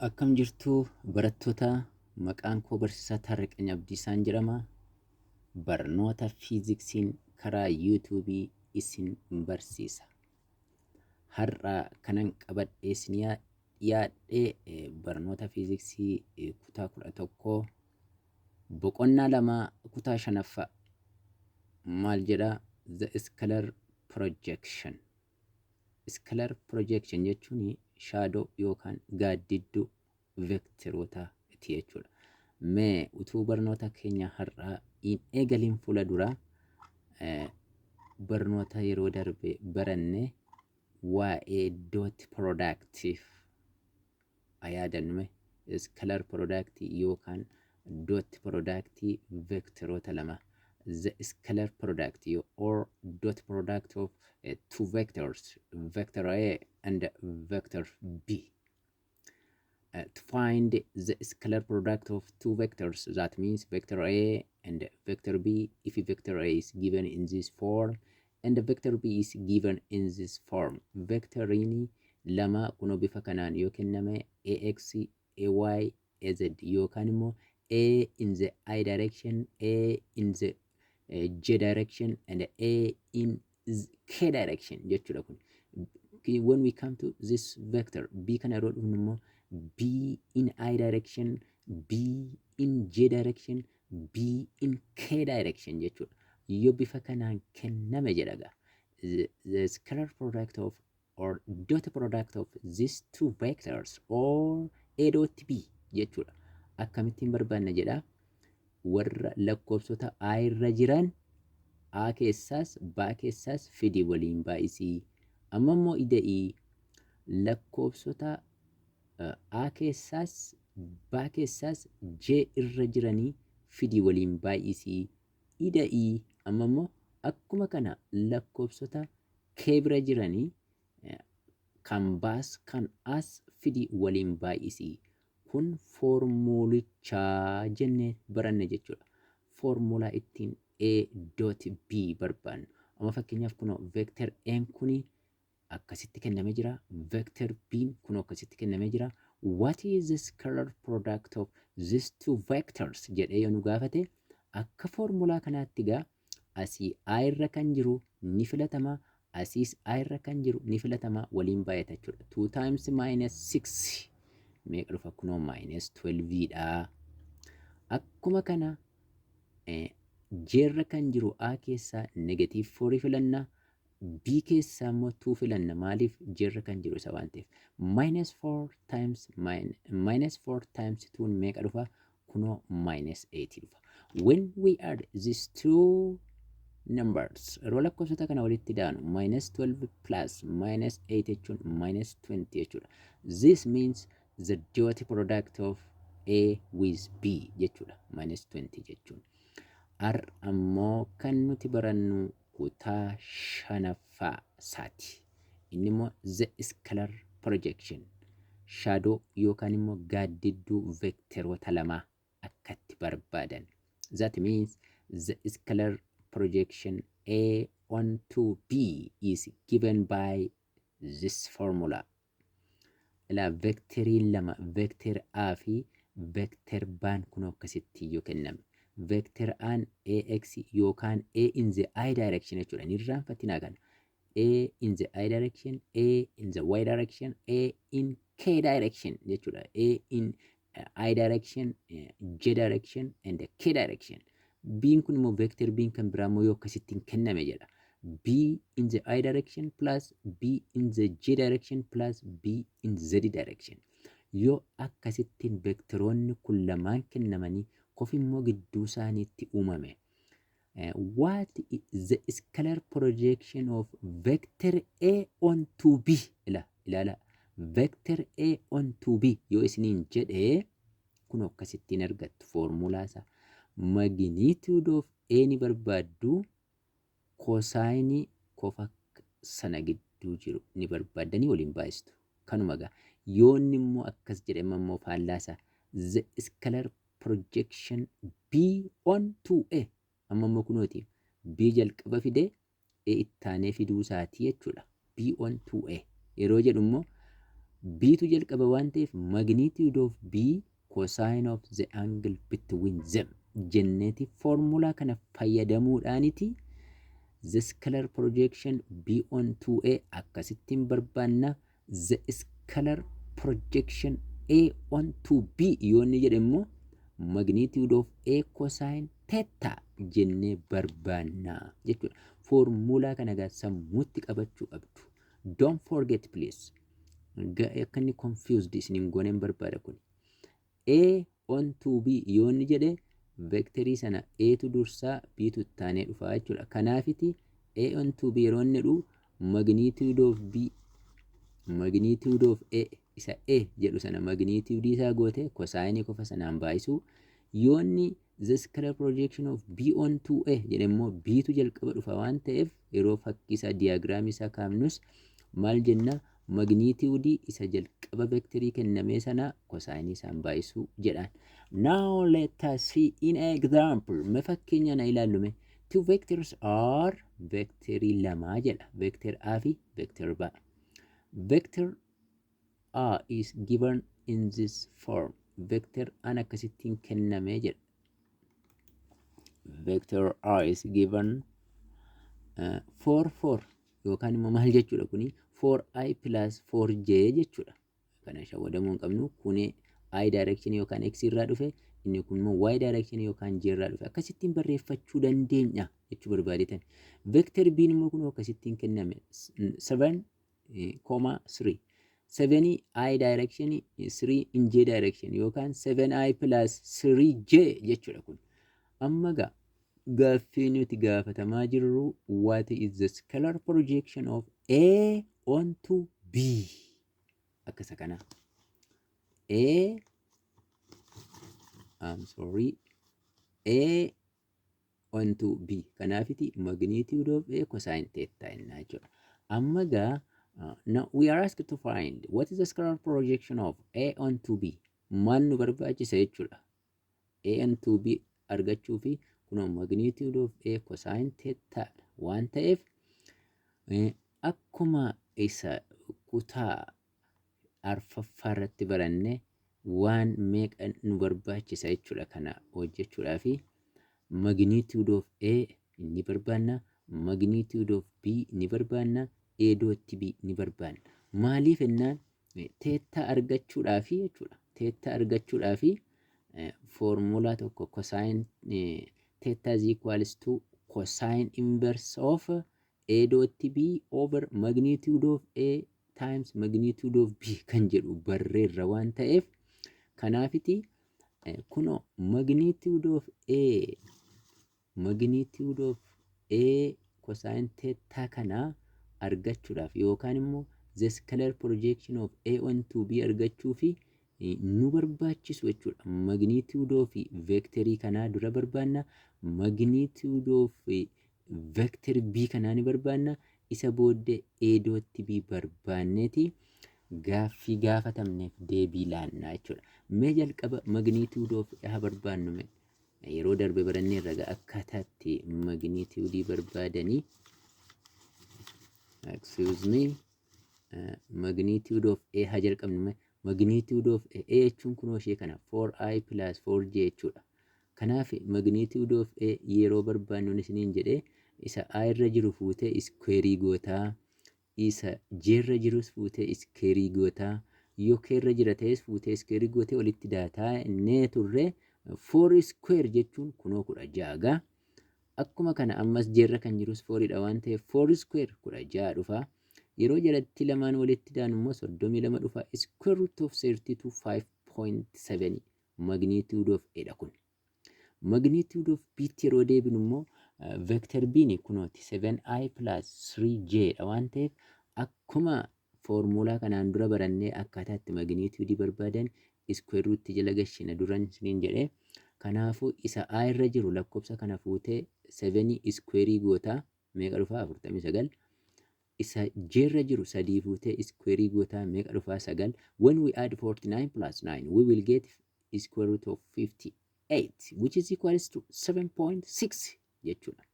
Akkam jirtu barattoota? Maqaan koo Barsiisaa Taarriqany Abdiisaan jedhama. Barnoota fiiziksiin karaa yuutuubii isin barsiisa. Har'a kanan qabadhee isin dhiyaadhe barnoota fiiziksii kutaa 11 boqonnaa 2 kutaa shanaffaa maal jedha? The Scalar Projection. Scalar projection jechuun shaadoo yookaan gaaddidduu vekteroota ti jechuudha. Mee utuu barnoota keenya har'aa hin eegaliin fuula dura barnoota yeroo darbe baranne waa'ee dot productive haa yaadannu mee. Scalar product yookaan dot product vekteroota lama, the scalar product or dot product of two vectors, vector A and vector B. To find the scalar product of two vectors, that means vector A and vector B, if vector A is given in this form and vector B is given in this form, vectoriin lama kunoo bifa kanaan yoo kenname, AX, AY, AZ, yookaan immoo A in the I direction, A in the J direction and A in K direction jechuudha kun. When we come to this vector B kana yeroo dhufnu immoo, B in I direction, B in J direction, B in K direction jechuudha. Yoo bifa kanaan kenname jedha gaa. The scalar product of or dot product of these two vectors or A dot B jechuudha. Akkamittiin barbaanna jedha? Warra lakkoofsota A irra jiran A keessaas B keessaas fidi waliin baay'isii. Amma immoo ida'ii, lakkoofsota A keessaas B keessaas J irra jiranii fidi waliin baay'isii ida'ii. Amma immoo akkuma kana lakkoofsota K bira jiranii kan baas kan as fidi waliin baay'isii. Kun foormuulichaa jennee baranne jechuudha. Foormulaa ittiin A dot B barbaannu. Amma fakkeenyaaf kunoo vector A'n kuni akkasitti kennamee jira. Vector B'n kunoo akkasitti kennamee jira. "What is the scalar product of these two vectors?" jedhee yoo nu gaafate, akka foormulaa kanaatti gaa asii A irra kan jiru ni filatama. Asiis A irra kan jiru ni filatama, waliin baay'ata jechuudha. 2 times minus 6 meeqa dhufa? Kunoo minus 12 dha. Akkuma kana J irra kan jiru A keessaa negative 4 filanna. B keessaa immoo 2 filanna. Maaliif? J irra kan jiru isa waan ta'eef. Minus 4 times minus 4 times 2 meeqa dhufa? Kunoo minus 8 dhufa. When we add these two numbers, yeroo lakkoofsota kana walitti daanu, minus 12 plus minus 8 jechuun minus 20 jechuudha. This means the dot product of A with B jechuudha. Minus 20 jechuun. Har'a ammoo kan nuti barannu kutaa shanaffaa isaati. Inni immoo the scalar projection. Shaadoo yookaan immoo gaaddidduu vekteroota lamaa akkatti barbaadan. That means the scalar projection A onto B is given by this formula. Ilaa, vekteriin lama, vector A fi vector B'n kun akkasitti yoo kenname. Vector A'n AX yookaan A in the I direction jechuudha. Hin irraanfatinaa kana. A in the I direction, A in the Y direction, A in K direction jechuudha. A in I direction, J direction and K direction. B'n kun immoo, vector B'n kan biraa immoo yoo akkasittiin kenname jedha. B in the I direction plus B in the J direction plus B in Z direction. Yoo akkasittiin vekteroonni kun lamaan kennamanii kofi immoo gidduu isaaniitti uumame, what is the scalar projection of vector A onto B? Ila ilaala. Vector A onto B yoo isiniin jedhee, kun akkasittiin argattu foormulaa isaa. Magnitude of A ni barbaaddu, kosaayinii kofa sana gidduu jiru ni barbaaddanii waliin baay'istu. Kanuma gaa. Yoo inni immoo akkas jedhe immoo, faallaa isaa, the scalar projection B onto A. Amma immoo kunooti B jalqaba fidee A ittaanee fiduu isaatii jechuudha. B onto A yeroo jedhu immoo B'tu jalqaba waan ta'eef, magnitude of B cosine of the angle between them jenneeti foormulaa kana fayyadamuudhaaniti the scalar projection B onto A akkasittiin barbaanna. The scalar projection A onto B yoo inni jedhe immoo, magnitude of A cosine theta jennee barbaanna jechuudha. Foormulaa kana egaa sammuutti qabachuu qabdu. Don't forget, please. Akka inni confused isin hin gooneen barbaada kun. A onto B yoo inni jedhe, vectorii sana A'tu dursaa, B'tu ittaanee dhufaa jechuudha. Kanaafiti A onto B yeroo inni jedhu, magnitude of B, magnitude of A, isa A jedhu sana magnitude isaa goote cosine qofa sanaan baay'isuu. Yoo inni the scalar projection of B onto A jedhe immoo, B'tu jalqaba dhufa waan ta'eef, yeroo fakkii isaa, diyaagiraamii isaa kaafnus maal jenna? Magnitude isa jalqaba vectorii kennamee sana cosine isaan baay'isuu jedhaan. Now let us see in example. Mee fakkeenya na ilaallume. Two vectors are, vectorii lamaa jedha. Vector A fi vector B. Vector A is given in this form. Vector A akkasittiin kennamee jedha. Vector A is given 4 4 yookaan immoo maal jechuudha kuni? 4i plus 4j jechuudha. Kana shawwadamuu hin qabnu. Kuni i direction yookaan x irraa dhufe, inni kun immoo y direction yookaan j irraa dhufe. Akkasittiin barreeffachuu dandeenya jechuu barbaadetan. Vector b immoo kun akkasittiin kenname, 7, 3, 7 i direction, 3 in j direction yookaan 7i plus 3j jechuudha kun. Amma gaa gaaffii nuti gaafatamaa jirru, what is the scalar projection of A onto B? Akkasa kana. A, I'm sorry, A onto B. Kanaafiti magnitude of A cosine theta jennaa jechuudha. Amma gaa now we are asked to find what is the scalar projection of A onto B. Maal nu barbaachisa jechuudha? A onto B argachuu fi kunoo magnitude of A cosine theta waan ta'eef, akkuma isa kutaa arfaffaa irratti baranne, waan meeqa nu barbaachisa jechuudha kana hojjechuudhaa fi? Magnitude of A ni barbaanna, magnitude of B ni barbaanna, A dot B ni barbaanna. Maaliif jennaan, theta argachuudhaafi jechuudha. Theta argachuudhaafi foormulaa tokko, cosine theta is equals to cosine inverse of A dot B over magnitude of A times magnitude of B kan jedhu barreerra waan ta'eef, kanaafiti kunoo magnitude of A cosine theta kanaa argachuudhaaf yookaan immoo the scalar projection of A onto B argachuu fi nu barbaachisu jechuudha. Magnitude of vectorii kanaa dura barbaanna. Magnitude of vector B kanaa ni barbaanna. Isa booddee A dot B barbaanneeti gaaffii gaafatamneef deebii laannaa jechuudha. Mee jalqaba magnitude of A barbaannu mee. Yeroo darbe baranneerra akkaataatti magnitude barbaadanii. Excuse me. Magnitude of A haa jalqabnu mee. Magnitude of A jechuun kunoo ishee kana, 4i plus 4j jechuudha. Kanaaf magnitude of A yeroo barbaannu isiniin jedhee, isa i irra jiru fuutee square gootaa, isa j irra jirus fuutee square gootaa, yoo k irra jira ta'es fuutee square gootee walitti daataa innee turre. 4 square jechuun kunoo 16 gaa. Akkuma kana ammas j irra kan jirus 4 dha waan ta'eef, 4 square 16 dhufa. Yeroo jalatti lamaan walitti daanu immoo 32 dhufa. Square root of 32, 5.7 magnitude of A dha kun. Magnitude of B tti yeroo deebinu immoo, vector B ni kunooti, 7i plus 3j dha waan ta'eef, akkuma foormulaa kanaan dura barannee akkaataa itti magnitude barbaadan square root jala gashina duran isiniin jedhee. Kanaafuu isa i irra jiru lakkoofsa kana fuutee 7 square gootaa, meeqa dhufaa? 49. Isa j irra jiru sadii fuutee square gootaa, meeqa dhufaa? 9. When we add 49 plus 9, we will get square root of 58, which is equals to 7.6 jechuudha.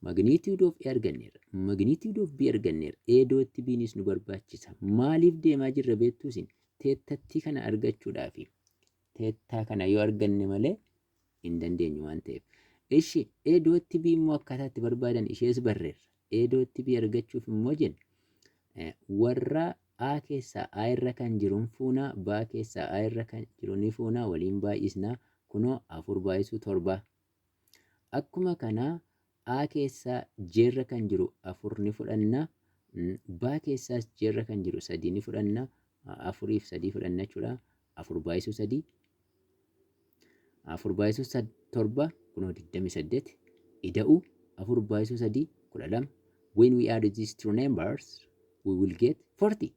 Magnitude of A arganneerra. Magnitude of B arganneerra. A dot B'nis nu barbaachisa. Maaliif deemaa jirra beektuu isin? Thetattii kana argachuudhaafi. Theta kana yoo arganne malee hin dandeenyu waan ta'eef. Ishi, A dot B immoo akkaataa itti barbaadan ishees barreerra. A dot B argachuuf immoo jenna, warra A keessaa A irra kan jiruun fuunaa, B keessaa A irra kan jiru ni fuunaa, waliin baay'isnaa. Kunoo, afur baay'isuu torba. Akkuma kanaa A keessaa J irra kan jiru afur ni fudhanna. B keessaas J irra kan jiru sadii ni fudhanna. Afuriif sadii fudhanna jechuudha. Afur baay'isuu sadii. Afur baay'isuu torba kunoo 28, ida'u afur baay'isuu sadii 12. When we add these two numbers, we will get 40.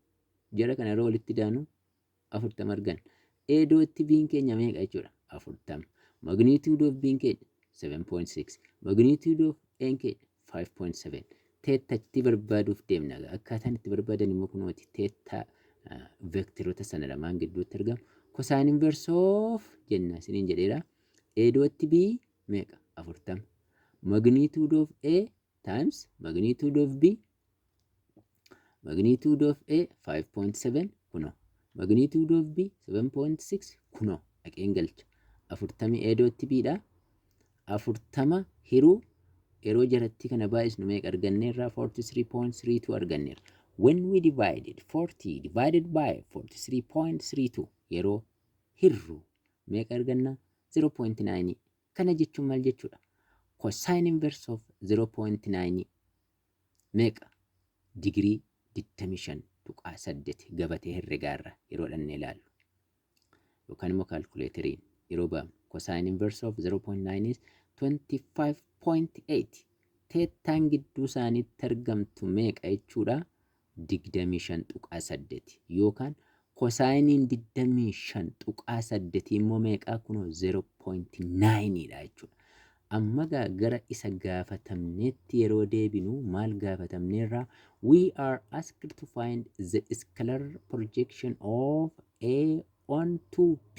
Jara kana yeroo walitti daanu 40 argan. A dot B'n keenya meeqa jechuudha? 40. Magnitude of B'n keenya 7.6. Magnitude of A'n keenya 5.7. Thetatti barbaaduuf deemna. Akkaataan itti barbaadan immoo kunooti, theta veektiroota sana lamaan gidduutti argamu. Cosine inverse of jenna isiniin jedheera. A dot B meeqa? 40. Magnitude of A times magnitude of B. Magnitude of A 5.7 kunoo. Magnitude of B 7.6 kunoo, dhaqeen galcha. 40 A dot B dha. 40 hiruu, yeroo jaratti kana baay'isnu meeqa arganneerra? 43.32 arganneerra. When we divided 40 divided by 43.32, yeroo hirru meeqa arganna? 0.9. Kana jechuun maal jechuudha? Cosine inverse of 0.9 meeqa? Digirii 25.8. Gabatee herregaarra yeroo dhannee ilaallu, yookaan immoo kaalkuleeteriin yeroo baafnu, cosine inverse of 0.9 is 25.8. Thetaan gidduu isaaniitti argamtu meeqa jechuudha? 25.8, yookaan cosineiin 25.8 immoo meeqaa? Kunoo, 0.9 dha jechuudha. Amma gara isa gaafatamneetti yeroo deebinu, maal gaafatamneerra? We are asked to find the scalar projection of A onto B.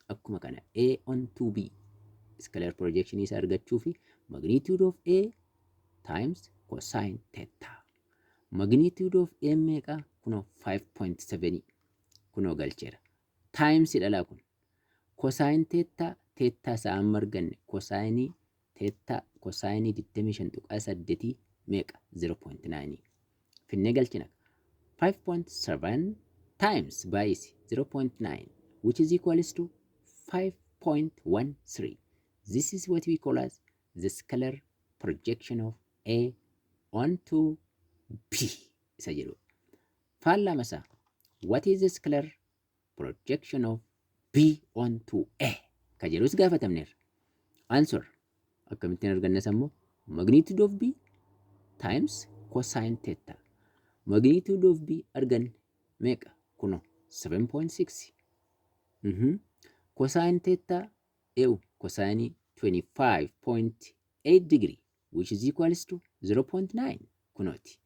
Akkuma kana A onto B scalar projection isa argachuu fi magnitude of A times cosine theta. Magnitude of A meeqa? Kunoo, 5.7 kunoo galcheera. Times dhalaa kun. Cosine theta, theta isaa amma arganne, cosine theta, cosine 25.8 meeqa? 0.9 finnee galchina. 5.7 times baay'isi 0.9, which is equals to 5.13. This is what we call as the scalar projection of A onto B isa jedhu. Faallaa masaa, what is the scalar projection of B onto A ka jedhus gaafatamneerra. Answer, akkamittiin argannas ammoo? Magnitude of B times cosine theta. Magnitude of B arganne, meeqa? Kuno, 7.6. Cosine theta eewu cosine 25.8 degree, which is equals to 0.9 kunooti.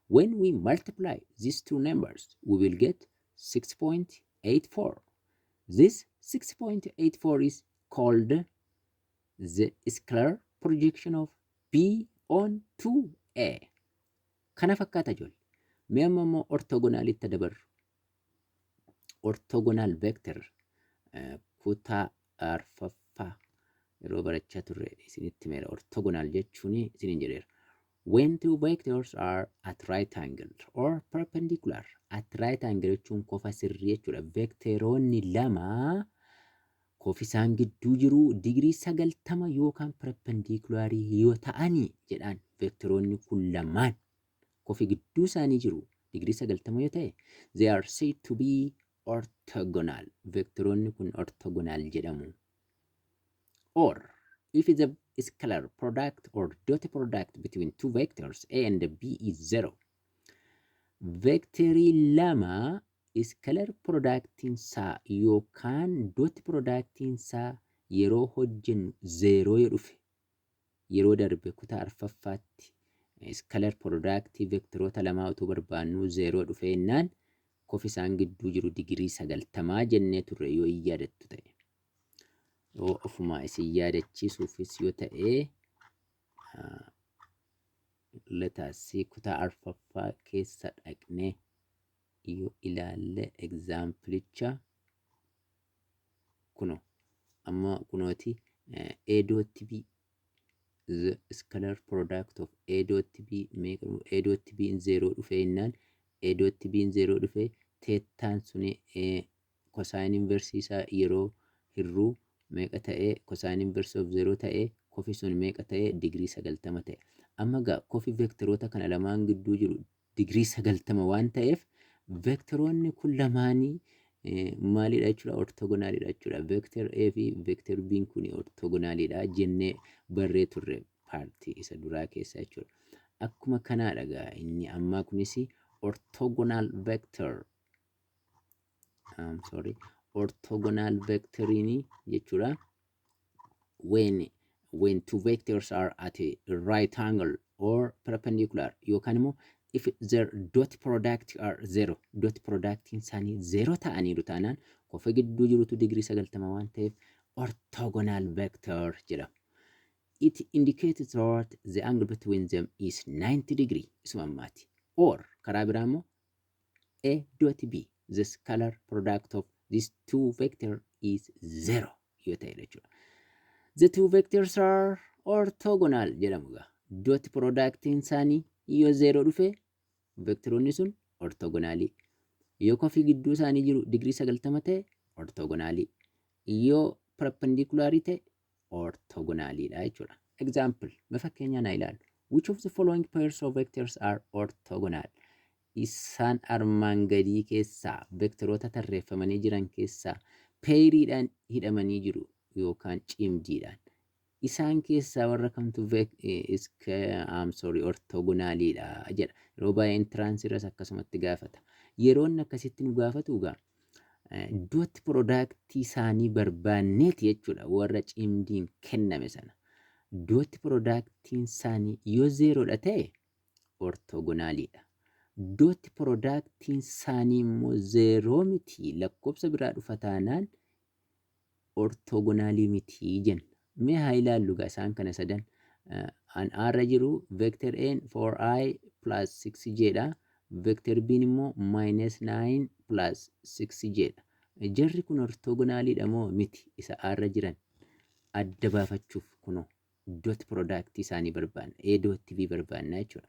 When we multiply these two numbers, we will get 6.84. This 6.84 is called the scalar projection of B onto A. Kana fakkaata, ijoollee. Mee amma immoo orthogonalitti dabarru. Orthogonal vector kutaa arfaffaa yeroo barachaa turre isinitti meera. Orthogonal jechuun isiniin jedheera. When two vectors are at right angle or perpendicular. At right angle jechuun kofa sirrii jechuudha. Vectoroonni lama kofi isaan gidduu jiru digirii 90 yookaan perpendicularii yoo ta'anii jedhaan, vectoroonni kun lamaan kofi gidduu isaanii jiru digirii 90 yoo ta'e, they are said to be orthogonal. Vectoroonni kun orthogonal jedhamu. Or if the scalar product or dot product between two vectors A and B is zero. Vectorii lama scalar productiin isaa yookaan dot productiin isaa yeroo hojjennu zeeroo yoo dhufe, yeroo darbe kutaa arfaffaatti scalar productii vectoroota lamaa utuu barbaannuu zeeroo dhufe jennaan, kofi isaan gidduu jiru digirii 90 jennee turre, yoo hin yaadattu ta'e. Yoo ofumaa isin yaadachiisuufis yoo ta'e, Let us see, kutaa arfaffaa keessa dhaqnee yoo ilaalle examplicha kuno amma kunooti, A dot B, the scalar product of A dot B meeqa? A dot B 0 dhufe jennaan, A dot B 0 dhufe, thetaan suni cosine inverse isaa yeroo hirruu meeqa ta'ee? Cosine inverse of 0 ta'ee, kofi sun meeqa ta'ee? Digirii 90 ta'e. Amma gaa kofi veektaroota kana lamaan gidduu jiru digirii 90 waan ta'eef, veektaroonni kun lamaanii maalidha jechuudha? Orthogonalidha jechuudha. Vector A fi vector B kun orthogonalidha jennee barree turre partii isa duraa keessa jechuudha. Akkuma kanaadha gaa inni ammaa kunis orthogonal vector, sorry, orthogonal vectoriin jechuudha. When two vectors are at a right angle or perpendicular, yookaan immoo if their dot product are zero, dot product isaanii zero ta'aniiru taanaan, kofa gidduu jirutu digirii 90 waan ta'eef orthogonal vector jedhama. It indicates that the angle between them is 90 degree, isuma ammaati. Or karaa biraa immoo A dot B, the scalar product of these two vector is zero yoo ta'e jechuudha. The two vectors are orthogonal jedhamu gaa. Dot productiin isaanii yoo zero dhufe, vectoroonni sun orthogonalii. Yoo kofii gidduu isaanii jiru digirii 90 ta'e, orthogonalii. Yoo perpendicularii ta'e, orthogonaliidha jechuudha. Example, mee fakkeenyaa naa ilaalu. Which of the following pairs of vectors are orthogonal? Isaan armaan gadii keessaa, vectoroota tarreeffamanii jiran keessaa, pairiidhaan hidhamanii jiru yookaan cimdiidhaan. Isaan keessaa warra kamtu I'm sorry, orthogonaliidha jedha. Yeroo baay'ee entranceirras akkasumatti gaafata. Yeroo inni akkasitti nu gaafatu egaa dot productii isaanii barbaanneeti jechuudha, warra cimdiin kenname sana. Dot productiin isaanii yoo zerodha ta'e, orthogonaliidha. Dot productiin isaanii immoo zero miti, lakkoofsa biraa dhufa taanaan, orthogonalii miti jenna. Mee haa ilaallu gaa isaan kana sadan. An A irra jiru vector A 4i plus 6j dha. Vector B immoo minus 9 plus 6j dha. Jarri kun orthogonaliidha moo miti? Isa A irra jiran adda baafachuuf kunoo dot product isaanii barbaanna. A dot B barbaanna jechuudha.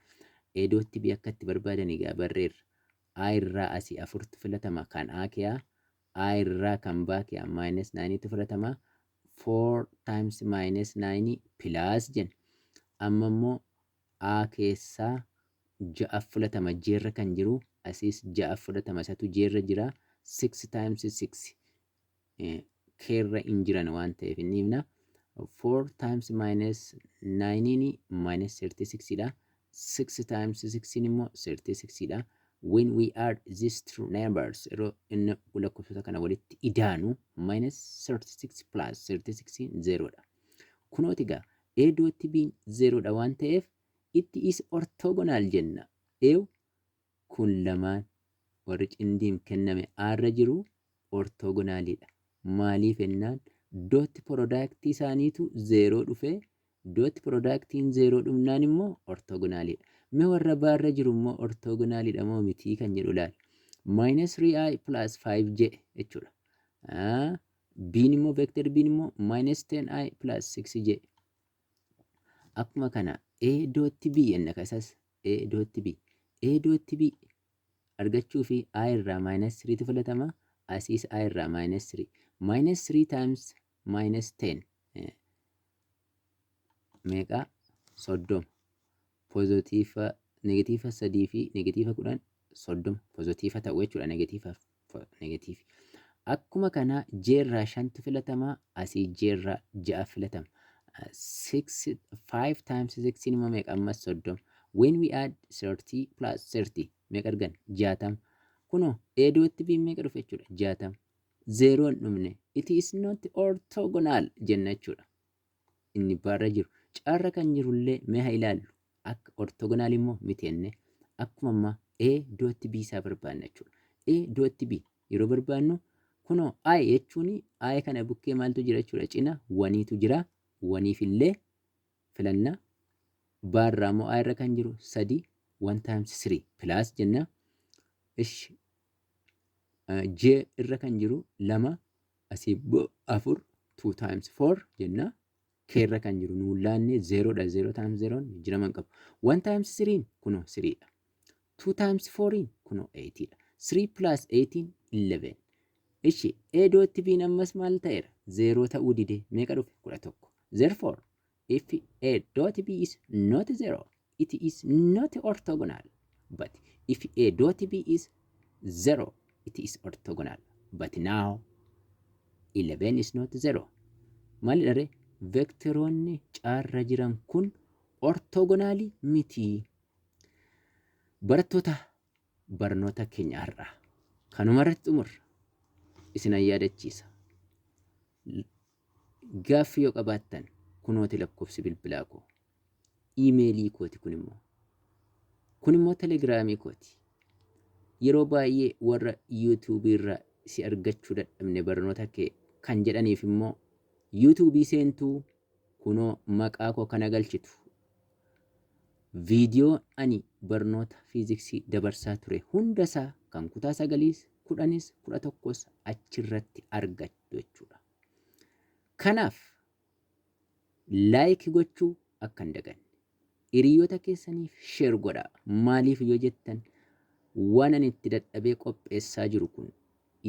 A dot B akka itti barbaadan egaa barreerra. A irraa asii afurtu filatama kan A kiyaa. A irraa kan B kiyaa minus 9tu filatama. 4 times minus 9 plus jenna. Amma immoo A keessaa ja'a filatama, J irra kan jiru asiis ja'a fudhatama, isatu J irra jira. 6 times 6, K irra hin jiran waan ta'eef inni himna. 4 times minus 9 minus 36 dha. 6 times 6 immoo 36 dha. When we add these two numbers, yeroo inni lakkoofsota kana walitti idaanu, minus 36 plus 36 0 dha. Kunooti egaa A dot B 0 dha waan ta'eef, it is orthogonal jenna. Eew kun lamaan warri cimdiin kenname A irra jiru orthogonalidha. Maaliif jennaan, dot product isaaniitu 0 dhufe, dot productiin 0 dhumnaan immoo orthogonalidha. Mee warra B irra jiru immoo orthogonalidha moo mitii kan jedhu ilaali. Minus 3i plus 5j jechuudha. B'n immoo, vector B'n immoo minus 10i plus 6j. Akkuma kana A dot B jenna kasas A dot B. A dot B argachuu fi I irraa minus 3 tu filatama. Asiis I irraa minus 3. Minus 3 times minus 10 meeqa? 30. Positive, negative 3 fi negative 10, 30, positive ta'u jechuudha, negative negative. Akkuma kana J irraa shantu filatama, asii J irraa ja'a filatama. 6, 5 times 6 immoo meeqa ammas? 30. When we add 30 plus 30 meeqa argan? 60. Kunoo A dot B meeqa dhufe jechuudha? 60. Zeroon dhumne, it is not orthogonal jenna jechuudha. Inni B irra jiru. C irra kan jirullee mee haa ilaallu. Akka orthogonal immoo miti jenne, akkuma ammaa A dot B isaa barbaanna jechuudha. A dot B yeroo barbaannu, kunoo I jechuun I kana bukkee maaltu jira jechuudha? Cina oneiitu jira. Oneiif illee filanna. B irraa immoo A irra kan jiru 3, 1 times 3 plus jenna. Ishi J irra kan jiru 2, asii 4, 2 times 4 jenna. K irra kan jiru nuun laanne, 0 dha. 0 times 0 jijjiirama hin qabu. 1 times 3 kunoo 3 dha. 2 times 4 kunoo 8 dha. 3 plus 8, 11. Ishi A dot B ammas maal ta'eera? 0 ta'uu dide. Meeqa dhufe? 11. Therefore, if A dot B is not 0, it is not orthogonal. But if A dot B is 0, it is orthogonal. But now 11 is not 0. Maal dha? Vekteroonni C irra jiran kun orthogonalii miti. Barattoota, barnoota keenya har'aa kanuma irratti xumurra. Isinan yaadachiisa. Gaaffii yoo qabaattan kunooti lakkoofsi bilbilaa koo. Iimeelii kooti kun immoo. Kun immoo Telegiraamii kooti. Yeroo baay'ee warra YouTubeii irraa si argachuu dadhabne barnoota kee kan jedhaniif immoo, YouTubeii seentuu kunoo maqaa koo kana galchitu. Viidiyoo ani barnoota fiiziksii dabarsaa ture hundasaa, kan kutaa sagaliis, 10s, 11s achirratti argattu jechuudha. Kanaaf like gochuu akka hin daganne. Hiriyoota keessaniif share godhaa. Maaliif yoo jettan, waan ani itti dadhabee qopheessaa jiru kun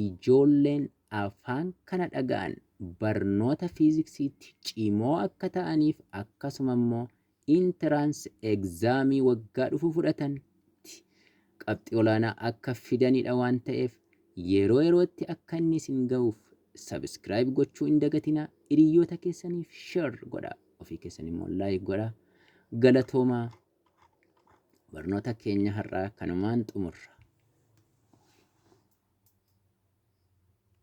ijoolleen afaan kana dhaga'an barnoota fiiziksiitti cimoo akka ta'aniif, akkasuma immoo entrance examii waggaa dhufu fudhatanitti qabxii olaanaa akka fidanidha waan ta'eef, yeroo yerootti akka inni isin ga'uuf subscribe gochuu hin dagatinaa. Hiriyoota keessaniif share godhaa, ofii keessan immoo like godhaa. Galatoomaa, barnoota keenya har'aa kanumaan xumurra.